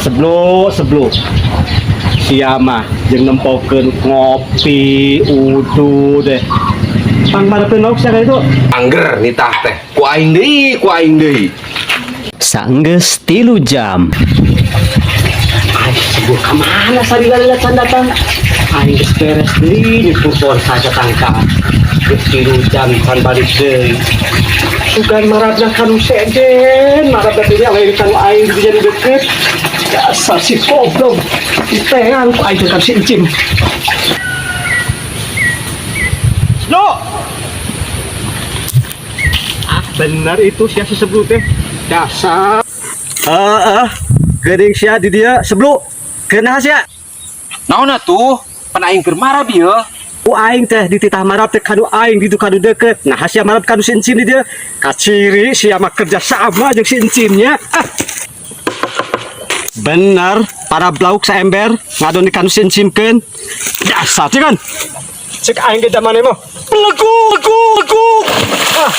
Sebelum sebelum sia mah jeung nempokeun ngopi udu deh. Pang marapkeun lauk sia itu. Angger nitah teh. Ku aing deui, ku aing deui. Sanggeus 3 jam. Ay, sebuah kemana salila-lila can datang? Aing geus beres deui nyukur pohon saja tangka. Geus 3 jam can balik deui. Sugan marabna kanu sejen, marabna deui awewe kanu aing di jadi deket. Dasar si goblok. Diteang ku aing kan si Encim. Lo. Ah, benar itu sia si sebelum teh. Dasar. Heeh. Geuning sia di dia sebelum. Keuna sia. Naon atuh? Pan aing keur marab ieu. Ku aing teh dititah marab teh kanu aing gitu kanu deket. Nah, sia marab kanu si Encim di dia. Kaciri sia mah kerja sama jeung si Encimnya. Ah. Bener, para lauk saember ngadon di kanu si Encimkeun. Dasar teh kan. Cek aing ge zamane mah. Pelegu, pelegu, pelegu. Ah.